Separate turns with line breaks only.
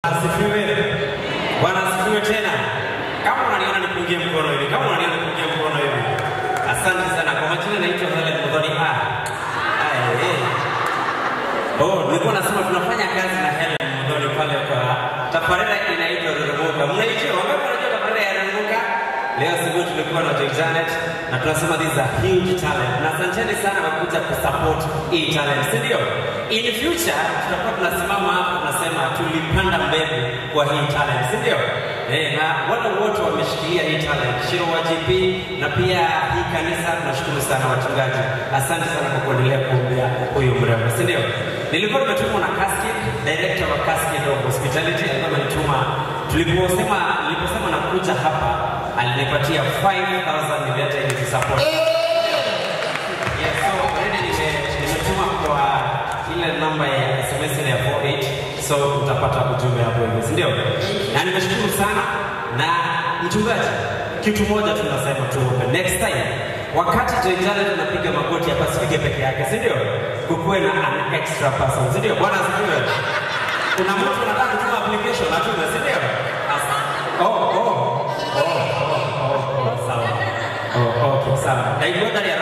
Asifiwe. Bwana asifiwe tena. Kama unaniona nipungie mkono hivi. Kama unaniona nipungie mkono hivi. Asante sana. Kwa majina naitwa Helen Muthoni. Oh, nilikuwa nasema tunafanya kazi na Helen Muthoni pale kwa tafarera inaitwa Rurumuka. Mnaijua? Wangapi wanajua tafarera ya Rurumuka? Leo asubuhi tulikuwa na Joy Janet na tunasema this is a huge talent. Na asanteni sana kwa kuja kusupport hii talent, si ndio? In future tutakuwa tunasimama hapa tunasema tulipanda mbegu kwa hii talent, si ndio? Na wale wote wameshikilia hii talent, Shiro wa GP na pia hii kanisa, tunashukuru sana wachungaji. Asante sana kwa kuendelea kuombea huyu mrembo, si ndio? Nilikuwa nimetumwa na Cascade, director wa Cascade of Hospitality, alikuwa amenituma niliposema nakuja hapa, alinipatia 5000 nilete ili kusupport. Yes, so already nimetuma kwa ile namba ya SMS ile ya 48, so utapata ujumbe hapo hivi, si ndio? Na nimeshukuru sana. Na mchungaji, kitu moja tunasema tuombe. Next time wakati Joy Janet tunapiga magoti hapa, asipige peke yake, si ndio? Kukuwe na an extra person, si ndio? Bwana asifiwe. Kuna mtu anataka kutuma application atume, si ndio? Oh, oh. Oh, oh, oh, oh, sawa. Oh, okay, sawa. Na iko ndani ya